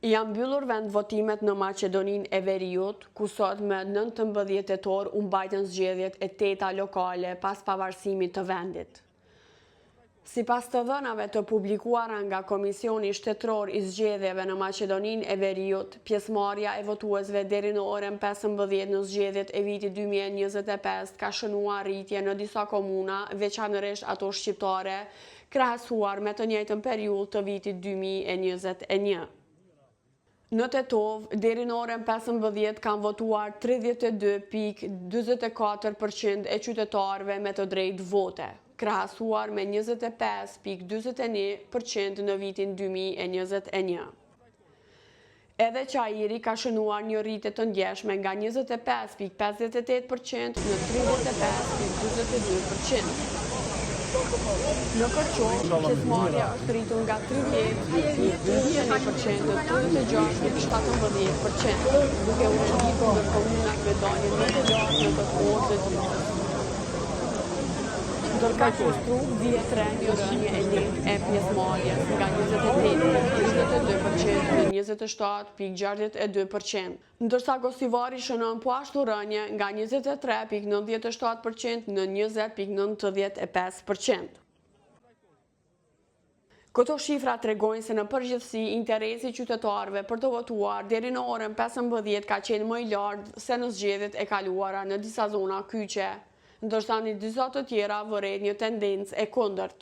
Janë mbyllur vendvotimet në Maqedoninë e Veriut, ku sot më 19 tetor u mbajtën zgjedhjet e teta lokale pas pavarësimit të vendit. Sipas të dhënave të publikuara nga Komisioni Shtetëror i Zgjedhjeve në Maqedoninë e Veriut, pjesëmarrja e votuesve deri në orën 15 në zgjedhjet e vitit 2025 ka shënuar rritje në disa komuna, veçanërisht ato shqiptare, krahasuar me të njëjtën periudhë të vitit 2021. Në Tetovë, deri në orën 15 kanë votuar 32.44% e qytetarëve me të drejtë vote, krahasuar me 25.41% në vitin 2021. Edhe Çairi ka shënuar një rritje të ndjeshme nga 25.58% në 35.42%. Në Kërçovë, pjesëmarrja është rritur nga 30.31% në 36.17%, duke u renditur ndër komunat me daljen më të lartë në këtë orë të ditës. Ndërkaq në Strugë vihet re një rënie e lehtë e pjesëmarrjes nga 28.22% në 27.62%, ndërsa Gostivari shënon po ashtu rënie nga 23.97% në 20.95%. Këto shifra tregojnë se në përgjithësi interesi i qytetarëve për të votuar deri në orën 15 ka qenë më i lartë se në zgjedhjet e kaluara në disa zona kyçe, ndërsa në disa të tjera vëret një tendencë e kundërt.